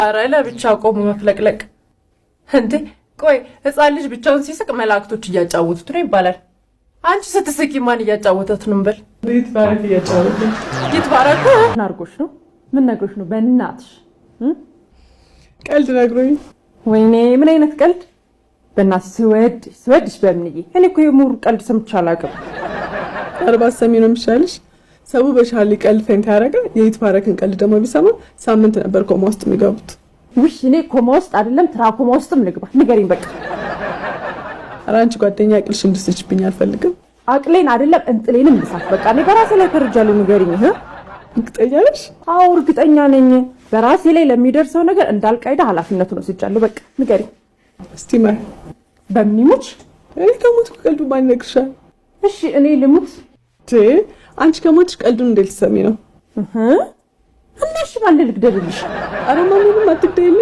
ኧረ ለብቻ ቆሞ መፍለቅለቅ እንዴ! ቆይ ህፃን ልጅ ብቻውን ሲስቅ መላእክቶች እያጫወቱት ነው ይባላል። አንቺ ስትስቂ ማን እያጫወተት ነው? እንበል። ይትባረክ እያጫወተ። ይትባረክ አድርጎሽ ነው? ምን ነግሮሽ ነው? በእናትሽ። ቀልድ ነግሮኝ። ወይኔ፣ ምን አይነት ቀልድ? በእናትሽ፣ ስወድሽ ስወድሽ በምንዬ፣ እኔ እኮ የምሁር ቀልድ ሰምቼ አላውቅም። ኧረ ባትሰሚ ነው የሚሻልሽ። ሰው በሻርሊ ቀልድ faint ያደረገ፣ የይትባረክን ቀልድ ደግሞ ቢሰማ ሳምንት ነበር ኮማ ውስጥ የሚገቡት። ውይ፣ እኔ ኮማ ውስጥ አይደለም ትራኮማ ውስጥም ልግባ። ንገሪኝ በቃ። ኧረ አንቺ ጓደኛ አቅልሽ እንድትስችብኝ አልፈልግም። አቅሌን አይደለም እንጥሌንም ልሳት። በቃ እኔ በራሴ ላይ ፈርጃለሁ። ንገሪኝ። እህ። እርግጠኛ ነሽ? አዎ፣ እርግጠኛ ነኝ። በራሴ ላይ ለሚደርሰው ነገር እንዳልቃይዳ ኃላፊነቱን ወስጃለሁ። በቃ ንገሪኝ። እስቲ ማይ። በሚሙች። እኔ ከሞትኩ ቀልዱ ማን ይነግርሻል? እሺ፣ እኔ ልሙት። አንቺ ከሞትሽ ቀልዱን እንዴት ልትሰሚ ነው? እህ፣ እና እሺ ማን ልግደልልሽ? ኧረ ማንንም አትግደይልኝ።